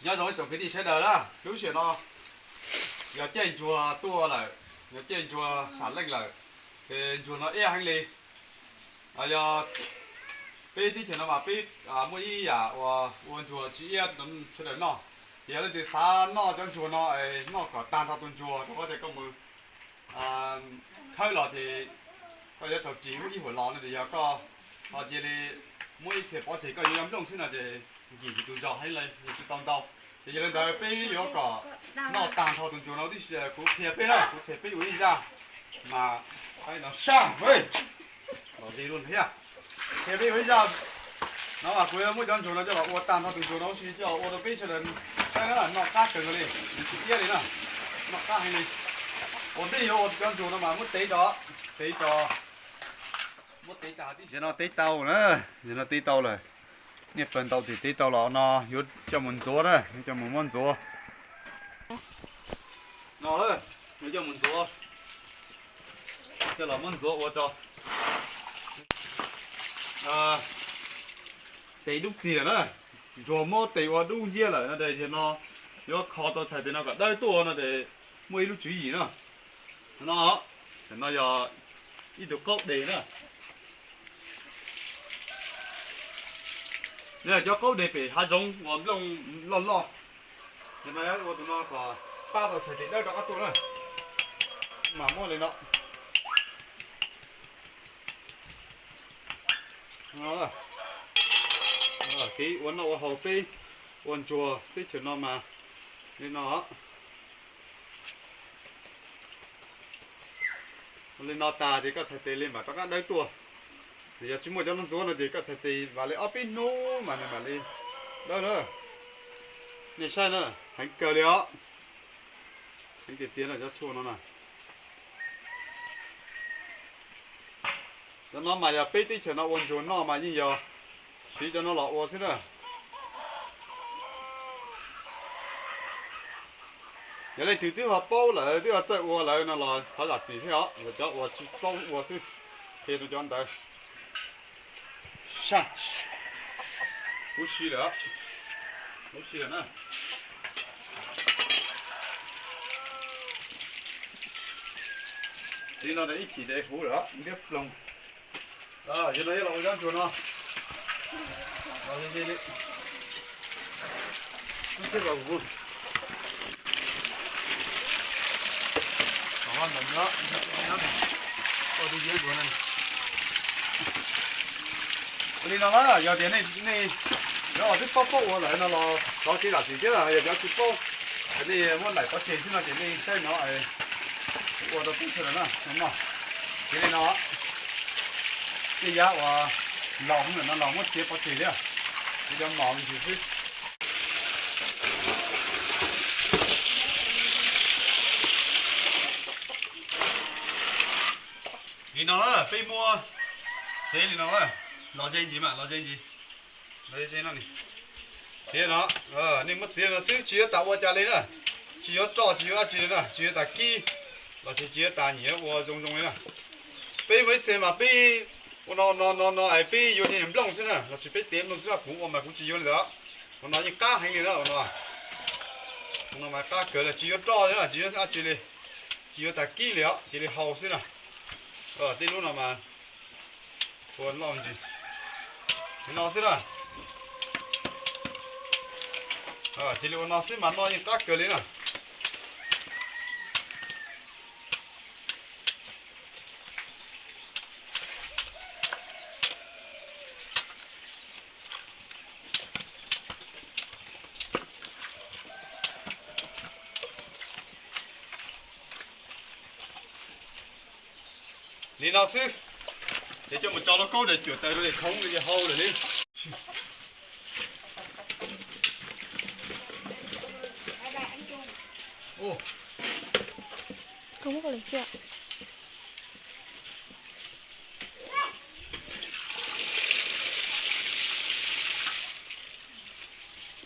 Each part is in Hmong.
Nyob zoo ib tsoom kwv tij sawv daws na, lub sij hawm no yog caij ntsuag tuaj lawm, yog caij ntsuag sam leej lawm, ces ntsuag no iab heev li. Yog peb teb chaws no mas peb muaj ib yam uas ua ntsuag tsis iab sawv daws noj. Ces yog leej twg xav noj cov ntsuag no es noj kom tag nrho tus ntsuag rau qhov tias koj mus khawb los ces koj yuav raug ris ib huam los no ces yog koj ho cia li muab ib txhia pov tseg koj yuav nplooj xwb no ces nkim tsis tus zog heev li, nkim tsis tau ntau. Ces yog li ntawd peb yuav kom noj tag nrho tus ntsuag no tib si, kuv qhia peb na, kuv qhia peb ua ib zaj mas no saj los ze lub thiab. Qhia peb ua ib zaj no mas kuv yuav muab cov ntsuag no coj los ua tag nrho tus ntsuag no huv si coj los ua rau peb sawv daws saib na, noj qab kawg nkaus li, nws tsis iab li na, noj qab heev li. Ua ntej yuav ua cov ntsuag no mas muab tev tso, tev tso, muab tev tag tib si no tev tau na, no tev tau lawm. Niaj pawg ntau ces tev tau los no yuav coj mus ntxuav na, yuav coj mus muab ntxuav. No, yuav coj mus ntxuav, coj los muab ntxuav ua tso. Tes dub txig lawm na, ntsuag muab tes ua dub nciab lawm no ces no yuav kho tau txhais tes no kom dawb tuaj no ces muaj ib lub tswv yim na. No, no yog ib tug qaub deg na. Nws yog cov qaub deg pem hav zoov uas nplooj loj loj. Ces no ua tus no kom pab tau txhais tes dawb rov qab tuaj na. Mas muab li no kev ua noj ua haus peb ua ntsuag teb chaws no mas li no. Ua li no tag ces koj txhais tes li mam rov qab dawb tuaj. Yog tsis muaj cov no ntxuav no ces koj txhais tes vam li ob peb hnub mas nws mam li dawb na. Nej saib na, heev kawg li os. Heev tiag tiag no cov tshuaj no na. Cov no mas yog peb teb chaws no ua ntsuag noj mas yeej yog siv cov no los ua xwb na. Yog leej twg twb ho paub lawm twb ho txawj ua lawm no los thov zam txim thiab os, yog cov uas tsis paub ua xwb, qhia rau cov ntawd. Saj, huv si lawm, huv si lawm na. Li no ib chim ces huv lawm, ntiab ploog. Yog no yog los ua cov ntsuag no. Ua li no na, yog tias nej cov twb paub paub ua lawm no los thov kev zam txim thiab, yog cov tsis paub, nej muab laim pov tseg xwb no ces nej saib no ua rau peb sawv daws noj no. Ces li no, tej yam uas laus no los muab txiav pov tseg thiab, ces cov mos me ntsis xwb. Li no peb muab txiav li no, los ze ntsis mas los ze ntsis. Txiav no, nej muab txiav no xwb tsis yuav tas ua cas li na. Tsis yuav roj tsis yuav dab tsi li na, tsis yuav tas kib los sis tsis yuav tas nyiam ua zoo zoo li na. Peb muaj ib txhia mas peb ua no no no no es peb yuav nyiam nplooj xwb na, los sis peb tev nplooj xwb, kuv ua mas kuv tsis yuav li ntawd. Ua no yeej qab heev li na, ua no, ua no mas qab kawg li, tsis yuav roj li na, tsis yuav dab tsi li, tsis yuav tas kib li os, cia li hau xwb na. Tej lub no mas ua loj ntsis li no xwb na. Cia li ua no xwb mas noj yeej qab kawg li na. Li no xwb, ces coj mus tso lauj kaub daim cuam taws rau daim khoov no ces hau lawm li.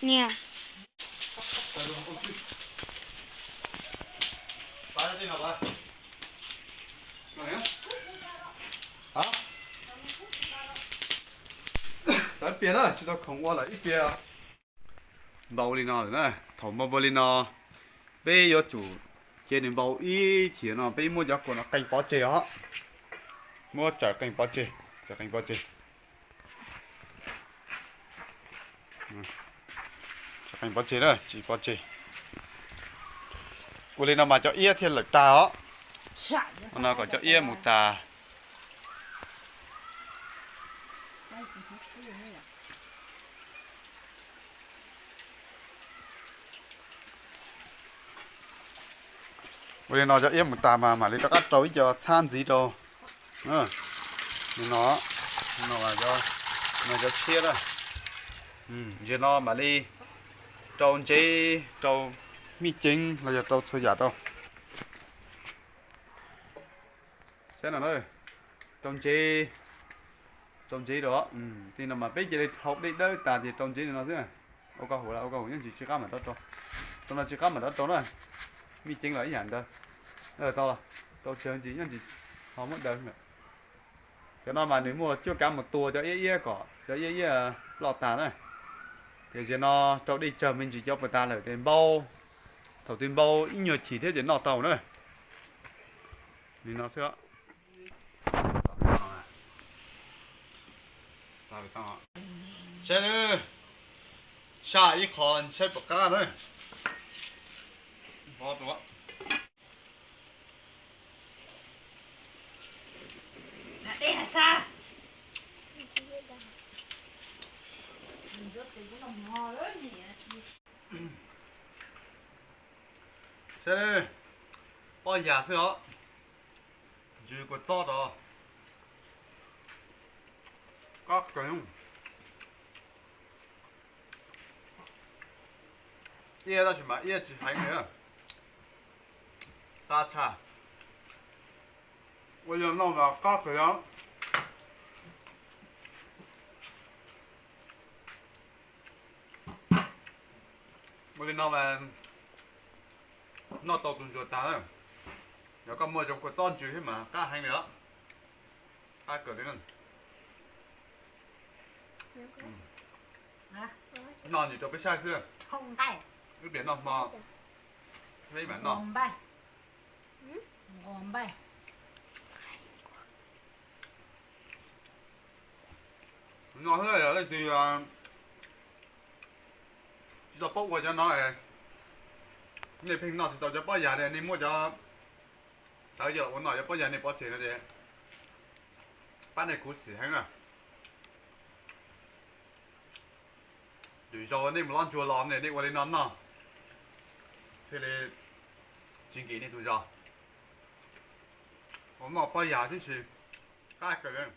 Niam. Tawv pias na, tsis tau khoom ua lawm ib pias. Npau li no lawm na, thaum npau npau li no, peb yuav tsum cia nws npau ib chim no peb muab cov kua no qee pov tseg os. Muab tsawm qee pov tseg, tsawm qee pov tseg. Tsawm qee pov tseg na, tsis pov tseg. Ua li no mas cov iab thiaj lawm tag os. No kom cov iab mus tas. Ua li no cov iab mus tas mas mam li rov qab rau ib co txhab ntxiv rau. Li no, no cov tshiab na. Ntsis no mam li rau ntsev, rau mij ceeb los yog rau txhua yam rau. Saib no, rau ntsev, rau ntsev rau. Tej no mas peb cia li hau dej dawb tas ces rau ntsev li no xwb. Ua koj huv, ua koj huv, yeej tsis, tsis qab mam rov rau. Rau no tsis qab mam rov rau na. Mij ceeb los ib yam ntawd. Tau, tau tsawg ntsis yeej tsis ho muab daws lawm. Cov no mas nws muaj cuab kav mus tua cov iab iab kom cov iab iab ploj tas na. Ces zaum no rau dej tsawg me ntsis cov puas tas lawm ces npau. Thaum twg npau ib nyuag chim thiab ces noj tau na. Li no xwb. Saib, saj ib qho saib puas qab na. Saib, pob yas xwb os. Ntsws kua txob rau. Qab kawg. Iab tab sis mas iab tsis heev li. Qab tshaj. Ua li no mas qab kawg os. Ua li no mas noj tau tus ntsuag tag na. Yog koj muaj zoo kua txob ntsws thiab mas qab heev li os. Qab kawg li na. Noj ntsis rau peb saib xwb. Wb pliag noj hmo, peb mam noj. No xwb, yog leej twg tsis tau paub ua cov no, nej pheej noj tsis tau cov pob yas li, nej muab cov tawv coj los ua noj, cov pob yas nej pov tseg no ces pab nej khuv xim heev na. Lwm zaus nej mus lov ntsuag los nej ua li no noj thiaj li tsis nkim nej tus zog. Ua noj pob yas tib si, qab kawg.